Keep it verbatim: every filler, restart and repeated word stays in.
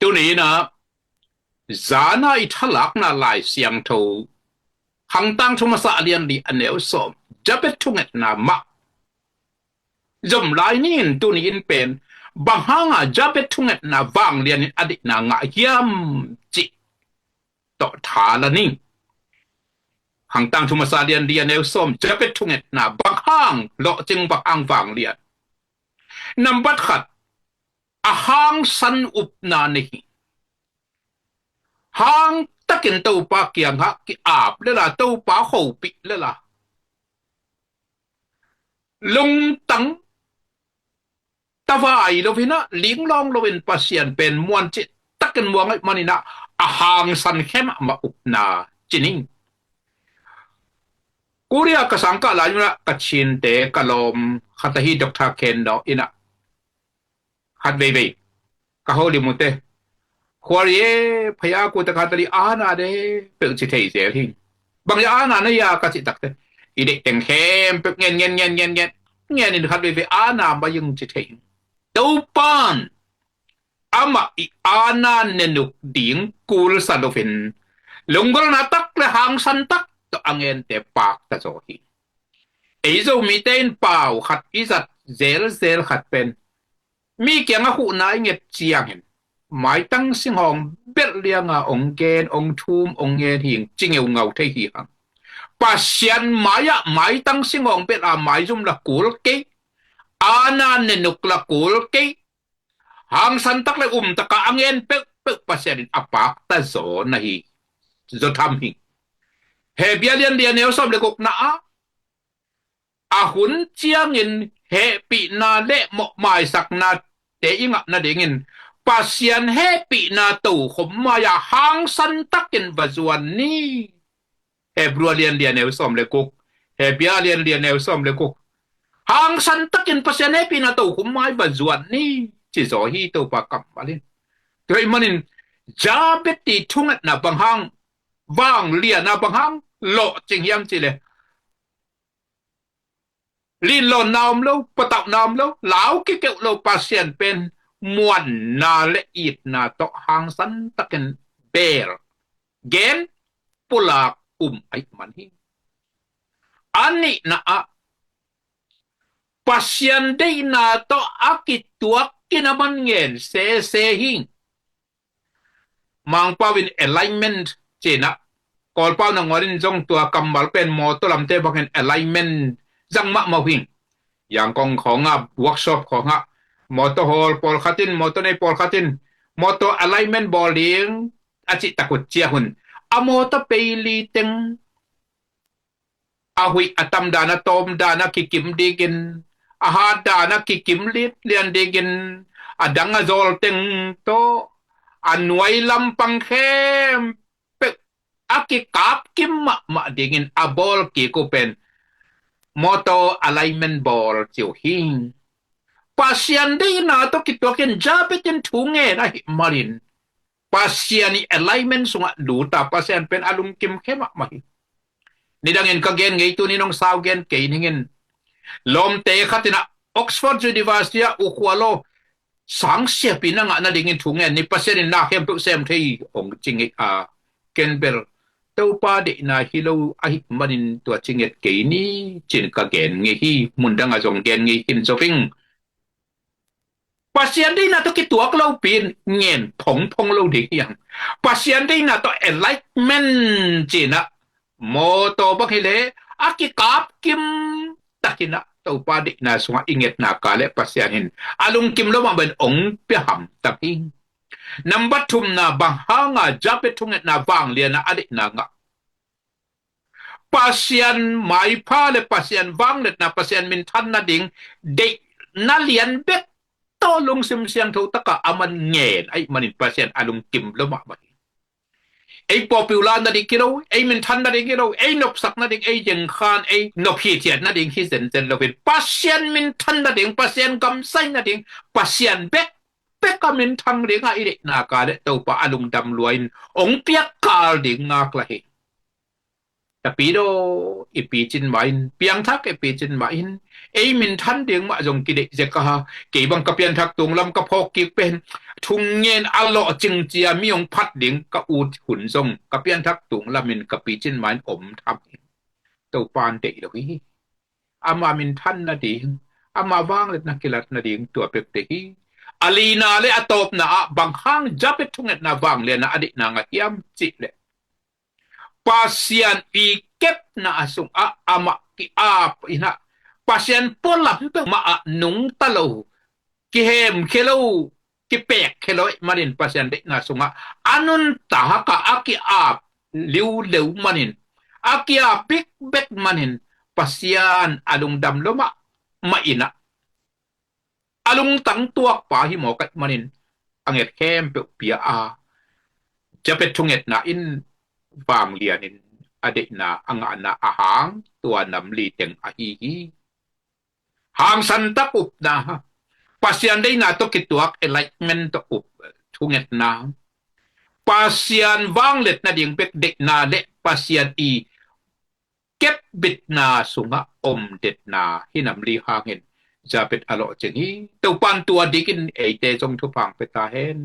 Tuni in ah, zana i thalakna Lai Siangtho, Khangtangthu Masa a lian li a neu sawm, Jabez thungetna mah zom lai ni in, tuni in pen bang hanga Jabez thungetna vanglian in a deihna ngah hiam cih tawh thala ni. Khangtangthu Masa lian li a neu sawm, Jabez thungetna bang hang lawhcing, bang hang vanglian. Nambat khat, a hangsan upna nei hi. Hangtakin Topa kiangah ki-ap lel a, Topa hopih lel a, lungtang tavai lo in ah, linglawng lo in Pasian pen muan cihtakin muang ahih manin ah, a hangsan khe mahmah upna ci ning. Korea ka sangkah lai un ah, ka chinte, ka lawm khat ahi Doctor Ken Daw in ah, khat veivei ka holim uh teh, khuari e, phaya ku taka tali ana de peuh ci thei zel hi. Bang ya ana na ya ka cih tak teh, i deih teng khempeuh ngen ngen ngen ngen ngen ngen in khat veivei ana mai ing ci thei hi. Topan amah i ana nenuk ding kulsa lo in, lunggulhna tak le hangsan tak tawh a ngente pakta zaw hi. Ei Zomite in pau khat i zat zelzel khat pen, mi kiangah huhna i nget ciangin, maitang singhawng belh lianga ong gen, ong thum, ong ngen hi ing, ci ngeungau thei hi hang. Pasian mai-ah maitang singhawng belh a maizum la kul kei, ana nenuk la kul kei, hangsan tak le um taka a ngen peuhpeuh Pasian in a pakta zaw na hi, zaw tham hi. Hebru lian li a neu sawm le gukna ah, a hun ciangin hehpihna le mawhmaisaknate i ngah nadingin, Pasian hehpihna tokhom mai-ah hangsan takin va zuan ni. Hebru lian li a neu sawm le guk. Hebru lian li a neu sawm le guk. Hangsan takin Pasian hehpihna tokhom mai va zuan ni, ci zaw hi Topa kammal in. Tua ahih manin, Jabez i thungetna bang hang vanglian a, bang hang lawhcing hiam cih leh, linlawnna om lo, patauhna om lo, lau kikeuh lo Pasian pen muanna le itna tawh hangsan takin bel, gen, pulak, um ahih man hi. A nihna ah, Pasian deihna tawh a kituak kinaman ngen sese hi. Mangpau in alignment ci-in ah, Kawlpau nangawn in zong tua kammal pen mawtaw lamte bangin alignment zang mahmah uh hi. Yangon khawngah, workshop khawngah, mawtaw hawl pawlkhat in, mawtaw nei pawlkhat in, mawtaw alignment bawl ding a cih tak uh ciang un, a mawtaw peili teng a huih a tam dan a tawm dan a kikim dingin, a hat dan a kikim lian dingin, a dang a zawl teng tawh a nuai lampang khempeuh a kikapkim mahmah dingin a bawl kik uh pen mawtaw alignment bawl ci uh hi. Pasian deihna tawh kituakin Jabez in thu ngen ahih manin, Pasian i alignment sungah lut a, Pasian pen a lungkim khe mahmah hi. Nidangin ka gen ngei, tuni nong sau gen kei ning in. Lawmte khat in ah Oxford University ah ukhualo sangsiapi na ngah nadingin thu ngen ni, Pasian in na khempeuh sem thei ong ci ngei a, ken bel Topa deihna hi lo ahih manin tua ci nget kei ni, ci-in ka gen ngei hi. Mundang ah zong gen ngei hi in zoving. Pasian deihna tawh kituak lopi-in ngen phongphong lo ding hi hang. Pasian deihna tawh alignment ci-in ah, mawtaw bang hi leh a kikapkim takin ah Topa deihna sungah i ngetna ka leh Pasian in a lungkim lo mah bangin ong pia hamtang hi. Nambat thumna, bang hanga Jabez thungetna vanglian a a deihna ngah? Pasian maipha le Pasian vangliatna, Pasian minthan nading deihna lian bek tawh lungsim siangtho takah a man ngen ahih manin Pasian a lungkim lo mahmah hi. Ei popular nading hi lo, ei minthan nading hi lo, ei nopsak nading, ei zengkhan, ei nop hithiat nading hi zenzen loin, Pasian minthan nading, Pasian gamsai nading, Pasian bek bek a minthang ding a i deihna ka leh Topa a lungdam lua-in ong piak kal ding ngak la hi. Tapidaw i picin mah in, piangthak i picin mah in, ei minthan ding mah zong kideih zek a, kei bang ka pianthak tunglam ka phawk kik pen, thungen a lawhcing cia mi hong phat ding ka ut hun zong ka pianthak tunglam in ka picin mah in om tham hi. Topa'n deih lo hi. Ama minthan nading, ama vangliatna kilat nading tua bek deih hi. A lina le a tawpna ah bang hang Jabez thungetna vangliatna a deihna ngah hiam cih leh, Pasian i kepna a sungah amah ki-ap in ah, Pasian pualam peuhmah ah nungta lo, kihemkhia lo, kipekkhia lo ahih manin Pasian deihna sungah a nuntak a, a ki-ap liuleu manin, a ki-ap bikbek manin Pasian a lungdam lo mahmah in ah, a lungtang tuakpa hi mawk ahih manin a nget khempeuh pia a, Jabez thungetna in vanglianin a deihna a ngahna a hang tua nam li teng ahi hi. Hangsan tak upna, Pasian deihna tawh kituak enlightenment tawh up thungetna, Pasian vangliat nading bek deihna le Pasian i kepbitna sungah omdetna hi nam li hangin Jabez a lawhcing hi. Topa'n tua dikin eite zong thupha hong pia ta hen.